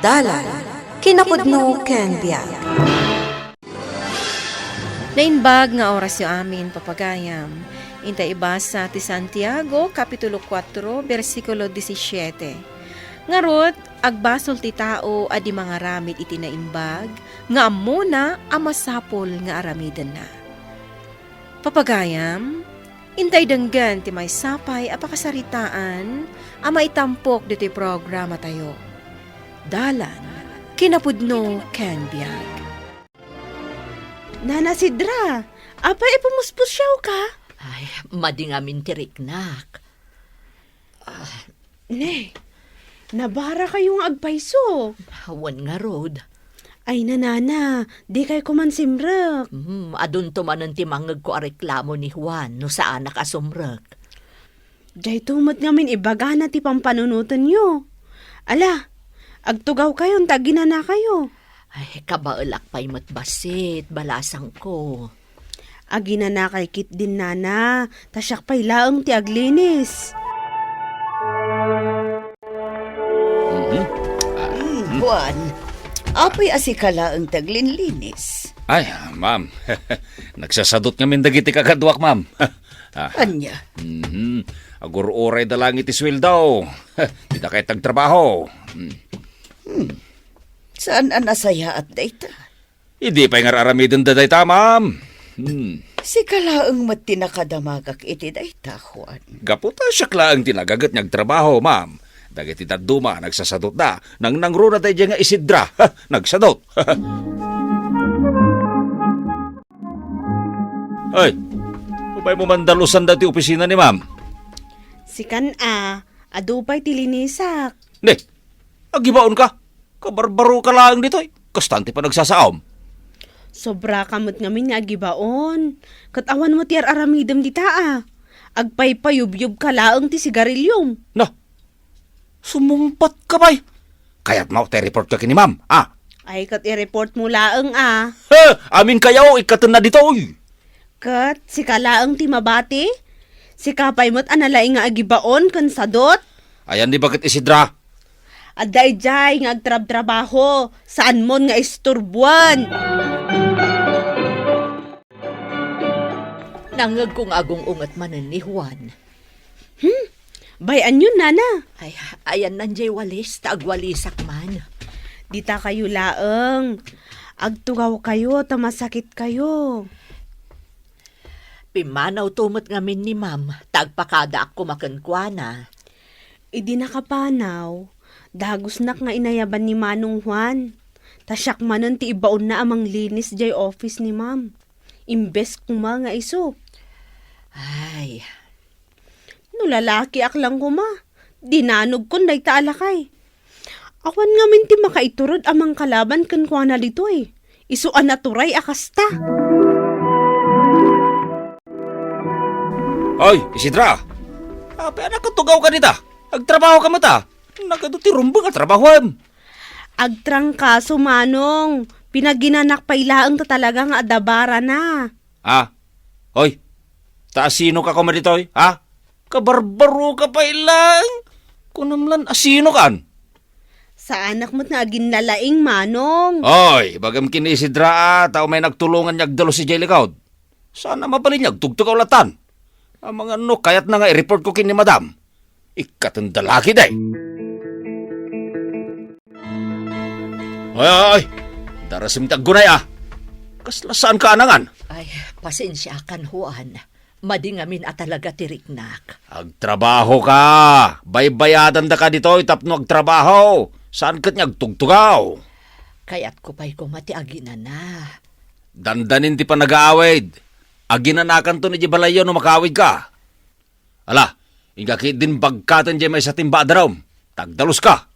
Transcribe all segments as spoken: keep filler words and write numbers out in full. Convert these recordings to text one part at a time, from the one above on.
Dalan, kinapudno ken biag. Naimbag nga orasyo amin, papagayam. Inta ibasa ti Santiago, Kapitulo kuatro, bersikulo disisiete. Ngarud, agbasol ti tao a di mangaramid iti naimbag, nga ammona a masapul nga aramidenna. Papagayam, intay denggen ti maysa pay a pakasaritaan a maitampok ditoy programatayo. Dalan, kinapudno ken biag. Nana Sidra, apay a pumuspusyaw ka? Ay, madi ngamin ti riknak. Ah. Ne, nabara kayo nga agpayso. Wen ngarud. Ay, nanana, di kay kuman simrek. Hmm, adunto manen ti mangngegko a reklamo ni Juan no saanak a sumrek. Dayto met ngamin ibagana ti pampanunotenyo. Ala, agtugaw kayon ta aginana kayo. Ay, kabaelak pay met bassit, balasangko. Aginana kay ketdin, nana, ta siak pay laeng ti aglinis. Mhm. Ah, mm, hmm. Juan, apay a sika laeng ti aglinlinis? Ay, ma'am, nagsasadot ngamin dagiti kakaduak, ma'am. Ah. Ania? Mhm. Agur-urayda laeng iti sueldo. Dida kay tagtrabaho. Hmm. Hmm. Saan a nasayaat dayta? Idi pay nga ar-aramidenda dayta, ma'am. Hmm. Sika laeng met ti nakadamagak iti dayta, Juan. Gapu ta siak laeng ti nagaget nga agtrabaho, ma'am. Dagiti dadduma, nagsasadotda. Nangnangruna daydiay nga Isidra. Nagsadot. Ay, apay mo mandalusan dati opisina ni ma'am? Sikan a, adu pay ti linisak. Ne, agibaonka? Kabarbaro ka laeng ditoy. Kastan ti panagsasaom. Sobra ka met ngamin nga agibaon. Ket awan mo ti ar-aramidem dita a. Agpaypayubyub ka laeng ti sigariliom. Na, sumungbat ka pay. Kayat mo ta i-report ka ken ni ma'am, a? Ay, ket i-report mo laeng a. He, amin kayo, ikkatenna ditoy. Ket sika laeng ti mabati? Sika pay met a nalaing nga agibaon ken sadot? Ayan ni baket Isidra. Adda idiay nga agtrabtrabaho, saanmon nga isturboen. Nangngegko nga agung-unget manen ni Juan. Hmm? Bay-anyon, nana? Ay, ayannan diay walis, ta agwalisak man. Dita kayo laeng. Agtugaw kayo, ta masakit kayo. Pimmanawto met ngamin ni ma'am, ta agpakadaak koma kenkuana. Idi nakapanaw, dagusnak nga inayaban ni Manong Juan. Ta siak manen ti ibaonna a manglinis diay office ni ma'am. Imbes koma nga isu. Ay. No lalakiak lang koma, dinanogkon dayta a lakay. Awan ngamin ti makaiturod a mangkalaban kenkuana ditoy. Isu a naturay a kasta. Oy, Isidra! Apay a nakatugaw ka dita? Agtrabaho ka met a. Nagadu ti rumbeng a trabahoem. Agtrangkaso, Manong. Pinaginanak pay laeng ta talaga nga adda barana. Ha? Hoy, ta asino ka koma ditoy, ha? Kabarbaro ka pay laeng. Kunam lan asino kan? Saanak met nga aginlalaing, Manong. Hoy, ibagam ken ni Isidra a, ta umay nagtulongan nga agdalus idiay likod. Saan a mabalin nga agtugtugaw latan. Amangan no kayatna nga i-report ko ken ni Madam. Ikkaten da lagi, day. Ay, ay, ay. Darasem ti aggunay, a. Kasla saan ka anangan? Ay, pasensiakan, Juan. Madi ngamin a talaga ti riknak. Agtrabaho ka. Baybayadanda ka ditoy tapno agtrabaho. Saan ket nga agtugtugaw? Kayatko pay koma ti aginana. Dandanin ti panagaawid. Aginanakanton idiay balayyo no makaawid ka. Ala, inka ketdin bagkaten diay maysa ti imbaag a darum. Tagdalus ka.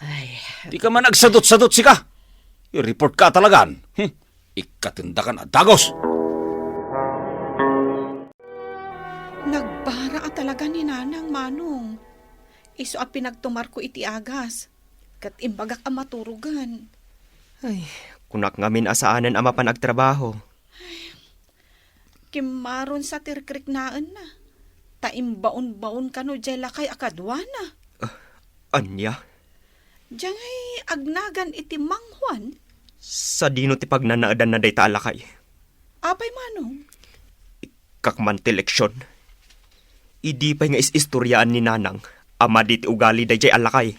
Ay. Di ka man agsadot-sadot sika. I-report ka talagan. Hmm. Ikkatendakan a dagos. Nagbara a talaga ni Nanang, Manong. Isu a pinagtumarko iti agas. Ket imbagak a maturogen. Ay, kunak ngamin a saanen a mapan agtrabaho. Kimmaron sa ti rikriknaenna. Ta imbaon-baon kano diay lakay a kaduana. Ah, ania? Diay agnagan iti Mang Juan? Sadino ti pagnanaedanna dayta a lakay? Apay, Manong? Ikkak man ti leksion. Idi pay nga is-istoriaan ni Nanang a madi ti ugali daydiay a lakay.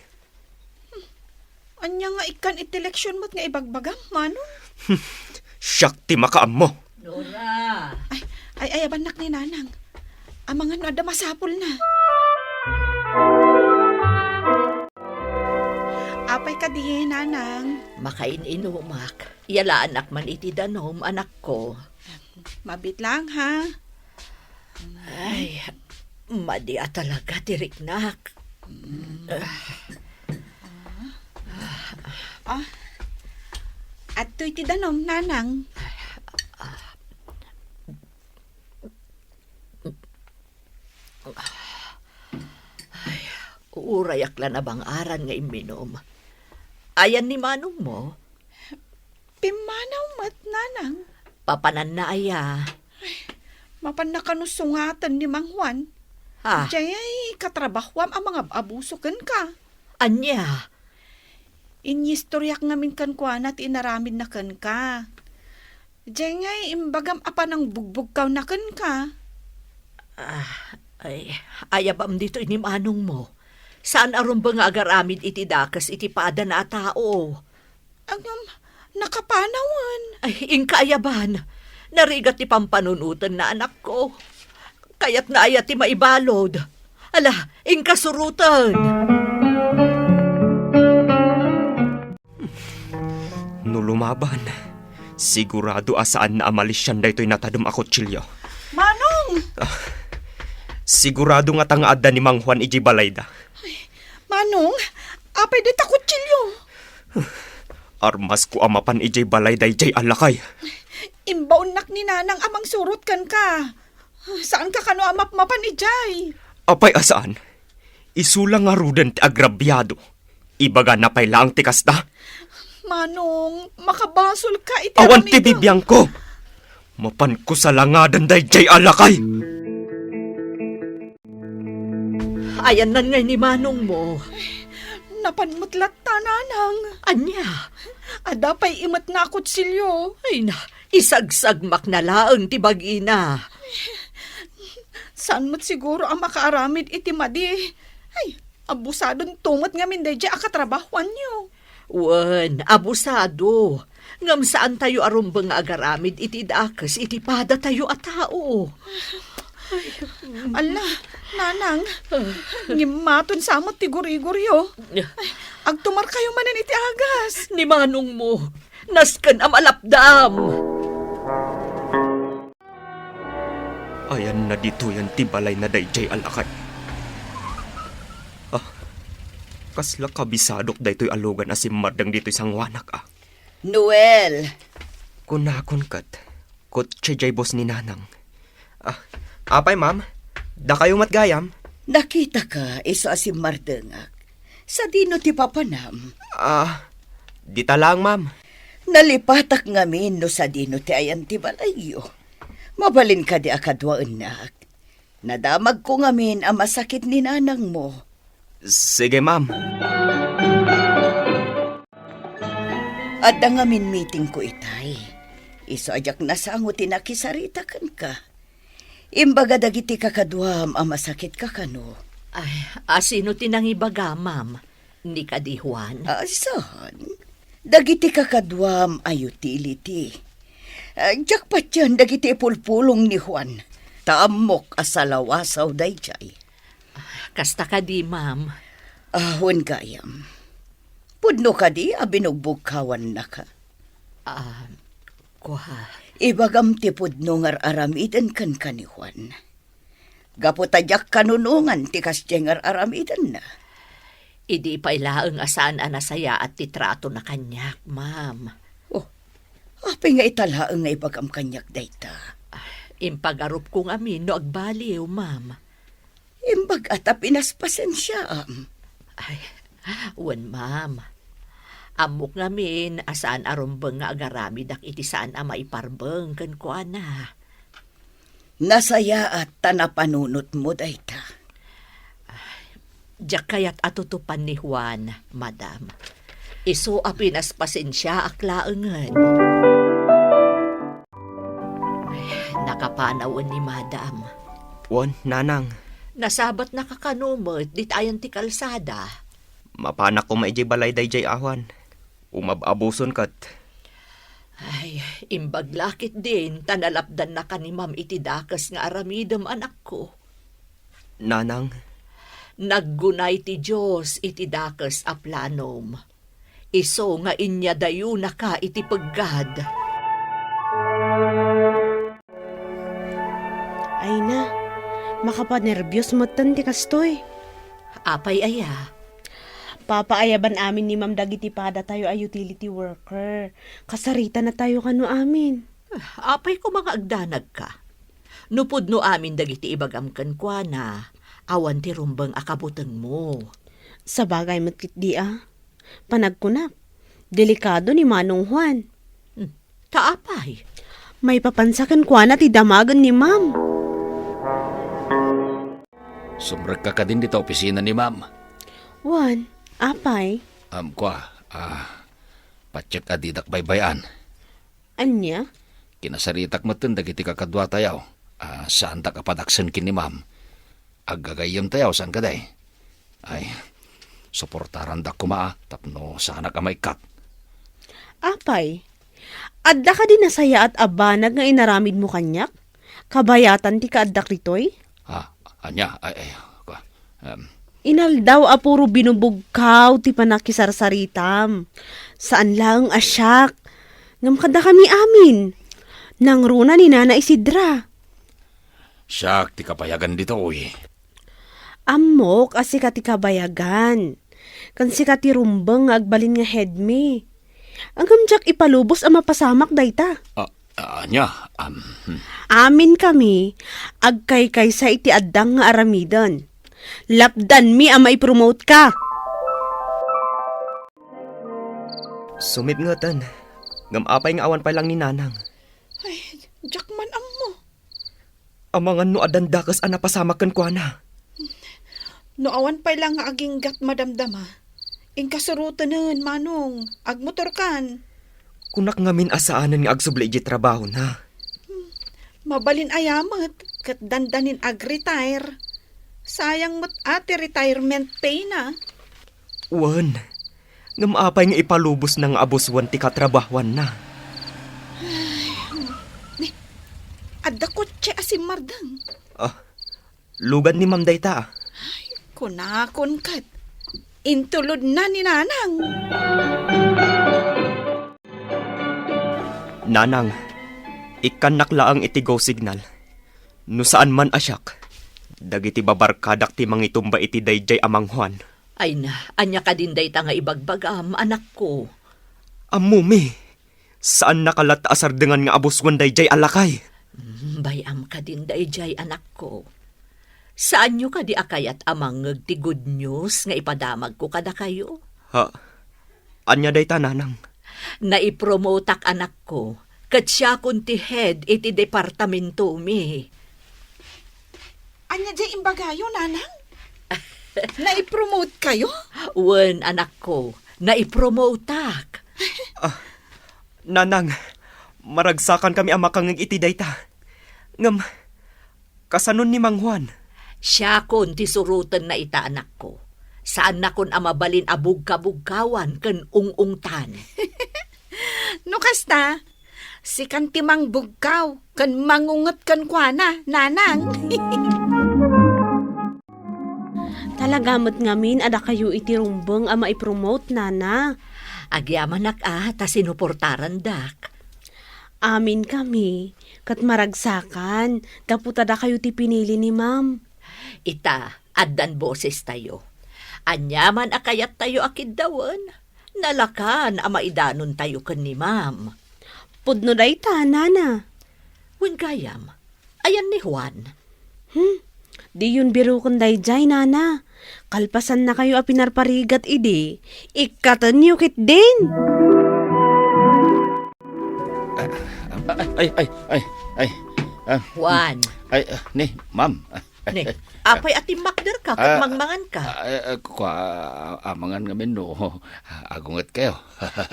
Ania nga ikkan iti leksion met nga ibagbagam, Manong? Siak ti makaammo. Nora! Ay, ay, ayabannak ni Nanang. Amangan no adda masapulna. Apay kadi, Nanang? Makain-inumak. Yalaanak man iti danum, anakko. Mabit lang, ha? Ay, madi a talaga ti riknak. Ah, adtoy ti danum, Nanang. Ay, urayak la nabang-aran nga imminum. Ayan ni manongmo? Pimmanaw met, Nanang. Papananna aya? Ay, mapanna kano sungaten ni Mang Juan? Ah. Diay katrabahuam a mangab-abuso kenka. Ania? Inyistoriak ngamin kenkuana ti inaramidna kenka. Diay ngay imbagam a panangbugbugkawna kenka. Ah, ay, ayabam ditoy ni manongmo. Saan a rumbeng nga agaramid iti dakes iti padana a tao. Agam, nakapanawan. Ay, inka ayaban. Narigat ti pampanunotenna, anakko. Kayatna aya ti maibalud? Ala, inka suroten. No lumaban, sigurado a saanna a malisian daytoy natadem a kutsilio. Manong! Ah, sigurado ngata nga adda ni Mang Juan idiay balayda. Ay, Manong, apay dayta kutsilio? Armasko a mapan idiay balay daydiay a lakay. Imbaonnak ni Nanang a mangsurot kenka. Saanka kano a mapmapan idiay? Apay a saan? Isu la ngaruden ti agrabiado. Ibagana pay laeng ti kasta? Manong, makabasolka iti aramidda. Awan ti bibiangko. Mapanko salangadan daydiay a lakay. Ayannan ngay ni manongmo. Napan met latta, Nanang. Ania? Adda pay imetna a kutsilio. Ay na, isagsagmakna laeng ti bagina. Saan met siguro a makaaramid iti madi? Ay, abusadonto met ngamin daydiay a katrabahuanyo. Wen, abusado. Ngem saantayo a rumbeng nga agaramid iti dakes iti padatayo a tao. Ala, Nanang, ngimmaton sa met ti guriguryo. Ay, agtumarkayo manen iti agas. Ni manongmo, nasken a malapdam. Ayanna ditoyen ti balayna daydiay a lakay. Ah, kasla kabisadok daytoy a lugan a simmardeng ditoy sangoanak, a. Noel! Kunakon ket, kutsi diay bus ni Nanang. Ah, apay, ma'am? Dakayo met gayam? Nakitaka, isu a simmardengak. Sadino ti papanam? Ah, dita laeng, ma'am. Nalipatak ngamin no sadino ti ayan ti balayyo. Mabalin kadi a kaduaennak? Nadamagko ngamin a masakit ni nanangmo. Sige, ma'am. Adda ngamin meetingko itay. Isu a diak nasango ti nakisarita kenka. Imbaga dagiti kakaduam a masakitka kano. Ay, asino ti nangibaga, ma'am? Ni kadi Juan? Ah, saan? Dagiti kakaduam a utility. Ah, diak patien dagiti ipulpulong ni Juan. Ta ammok a salawasaw daydiay. Ah, kasta kadi, ma'am? Ah, wen gayam. Pudno kadi a binugbugkawannaka? Ah, kua. Ibagam ti pudno nga ar-aramiden kenka ni Juan. Gapu ta diak kanunongan ti kasdiay nga ar-aramidenna. Idi pay laeng a saan a nasayaat ti tratona kaniak, ma'am. Oh, apay nga ita laeng nga ibagam kaniak dayta? Ah, impagarupko ngamin no agbaliw, ma'am. Imbag-at a pinaspasensiaam. Ay, wen, ma'am. Ammok ngamin a saan a rumbeng nga agaramidak iti saan a maiparbeng kenkuana. Nasayaat ta napanunotmo dayta. Ay, Diak kayat a tutupan ni Juan, madam. Isu a pinaspasensiaak laengen. Ay, nakapanawen ni madam. Wen, nanang. Nasabatnaka kano met dita ayan ti kalsada? Mapanak koma idiay balay daydiay a Juan. Umab-abuson ket. Ay, imbag la ketdin ta nalapdannaka ni ma'am iti dakes nga aramidem, anakko. Nanang. Naggunay ti Dios iti dakes a planom. Isu nga inyadayonaka iti peggad. Ay na, makapanerbios metten ti kastoy. Apay aya? Papaayaban amin ni ma'am dagiti padatayo a utility worker. Kasaritanatayo kano amin. Apay koma nga agdanagka? No pudno amin dagiti ibagam kenkuana, awan ti rumbeng a kabutengmo. Sabagay met ketdi a. Panagkunak, delikado ni Manong Juan. Hmm. Ta apay? Maipapansa kenkuana ti damagen ni ma'am. Sumrekka kadin dita opisina ni ma'am. Wen, apay? Am, kua, ah, patiek a didak baybay-an. Ania? Kinasaritak metten dagiti kakaduatayo. Ah, saandak a padaksen ken ni ma'am. Aggagayyemtayo, saan kadi? Ay, suportarandak koma a tapno saanak a maikkat. Apay, adda kadi nasayaat a banag nga inaramidmo kaniak? Kabayatan ti kaaddak ditoy? Ah, ania? Ay, ay, kua, em. Inaldaw a puro binubugkaw ti panakisarsaritam. Saan laeng a siak, ngem kadakami amin. Nangruna ni Nana Isidra. Siak ti kabayagan ditoy. Ammok a sika ti kabayagan. Ken sika ti rumbeng nga agbalin nga headmi. Ngem diak ipalubos a mapasamak dayta. Ah, ah, ania? Am, hmm. Amin kami, agkaykaysa iti addang nga aramiden. Lapdanmi a maipromote ka. Sumipngeten. Ngem apay nga awan pay lang ni Nanang? Ay, diak man ammo. Amangan no addan dakes a napasamak kenkuana. No awan pay lang nga aginggat madamdama, inka surotenen, Manong, agmotorkan. Kunak ngamin a saanen nga agsubli idiay trabahona. Hmm, mabalin aya met, ket dandanin ag-retire. Sayang met a ti retirement pay na. Wen, ngem apay nga ipalubosna nga abusuen ti katrabahuanna? Ay, ni, adda kotse a simmardeng. Ah, lugad ni Ma'am dayta, ah. Ay, kunakon ket, intulodna ni Nanang. Nanang, ikkannak laeng iti go signal. No saan man a siak, dagiti babarkadak ti mangitumba iti daydiay a Mang Juan. Ay na, ania kadin dayta nga ibagbagam, anakko? Ammomi, saannaka latta a sardengan nga abusuen daydiay a lakay. Mm, bay-am kadin daydiay, anakko. Saanyo kadi a kayat a mangngeg ti good news nga ipadamagko kadakayo? Ha? Ania dayta, Nanang? Naipromotak, anakko, ket siakon ti head iti departamentomi. Ania diay imbagayo, Nanang? Naipromote kayo? Wen, anakko, naipromotak. Ah, Nanang, maragsakankami a makangngeg iti dayta. Ngem, kasanon ni Mang Juan? Siakon ti surotenna ita, anakko. Saannakon a mabalin a bugkabugkawan ken ung-ungtan. No kasta, sikan ti mangbugkaw ken mangunget kenkuana, Nanang. Talaga met ngamin a dakayo iti rumbeng a maipromote, Nana. Agyamanak a ta sinuportarandak. Amin kami, ket maragsakan, gapu ta dakayo ti pinili ni Ma'am. Ita, addan bosestayo. Aniaman a kayattayo a kiddawen, nalakan a maidanontayo ken ni Ma'am. Pudno dayta, Nana. Wen gayam, ayan ni Juan? Hmm, diyon biroken daydiay, Nana. Kalpasannakayo a pinarparigat idi, ikkatenyo ketdin. Ah, ay, ay, ay, ay, ay. Ah, Juan. Ay, ah, ni, Ma'am. Ah, Ne, apay a timmakderka ket Ah, mangmanganka? Ah, eh, eh, kua, amangan ngamin no agungetkayo.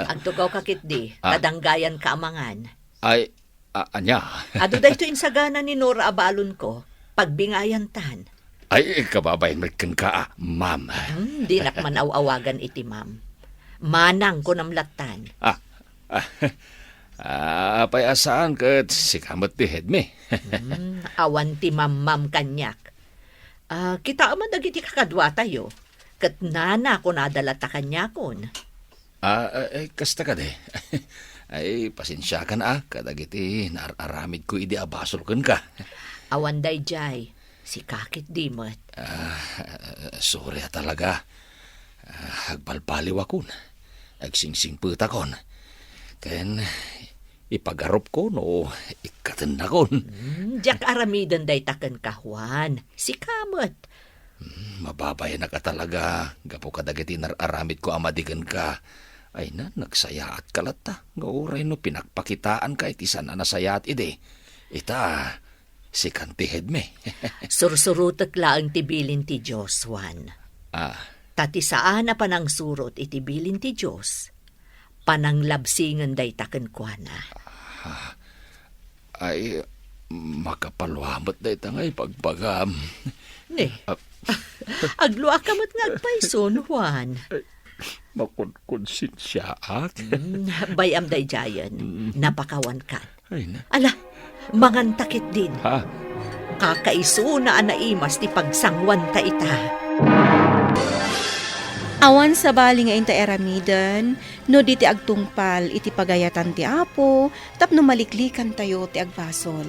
Agtugawka ketdi, Ah. Kadanggayanka amangan. Ay, a-, ania? Adu daytoy insagana ni Nora a balonko, pagbingayantan. Ay, kababain met kenka, ah, ma'am. Hmm, dinak man aw-awagan iti ma'am. Manang kunam lattan. Ah, ah, ah, apay a saan ket sika met ti headmi. Hmm, awan ti mammam kaniak. Ah, kitaem dagiti kakaduatayo, ket nana kunada latta kaniakon. Ah, eh, eh, kasta kadi. Ay, pasensiakan, ah, kadagiti naar-aramidko idi a basol kenka. Awan daydiay, sika ketdi met. Ah, sorry a talaga. Ah, agbalbaliwakon. Agsingsingpetakon. Ken ipagarupko no ikkatennakon. Hmm, diak aramiden dayta kenka, Juan. Sika met. Hmm, mababayanak a talaga, gapu kadagiti nar-aramidko a madi kenka. Ay na, nagsayaatka latta, nga uray no pinakpakitaanka iti saan a nasayaat idi. Ita, sikan ti headmi. Sursurotek laeng ti bilin ti Dios, Juan. Ah. Ta ti saan a panangsurot iti bilin ti Dios, pananglabsingen dayta kenkuana. Ah, ay, makapalua met dayta nga ibagbagam. Ne. Ah. Agluaka met nga agpayson, Juan. Ay, makonkonsensiaak. Mm, bay-am daydiayen. Mm. Napakawankan. Ay, na. Ala, manganta ketdin. Ha? Kakaisuna a naimas ti pagsanguanta ita. Awan sabali nga inta aramiden, no di ti agtungpal iti pagayatan ti Apo, tapno maliklikantayo ti agbasol.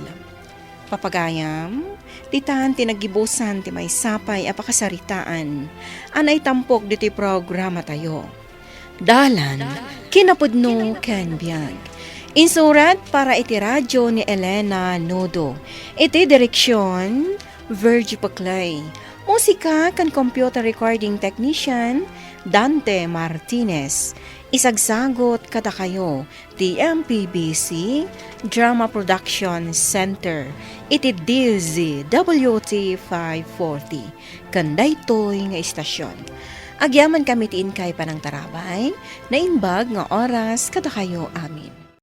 Papagayam, ditan ti naggibusan ti maysa pay a pakasaritaan a naitampok ditoy programatayo. Dalan, kinapudno ken biag. Insurat para iti radyo ni Elena Nudo. Iti direksion, Virgie Paclay. Musika ken computer recording technician, Dante Martinez. Isagsagot kadakayo ti M P B C Drama Production Center iti D Z W T five forty ken daytoy nga istasyon. Agyamankami ti inkay panangtarabay, naimbag nga oras kadakayo amin.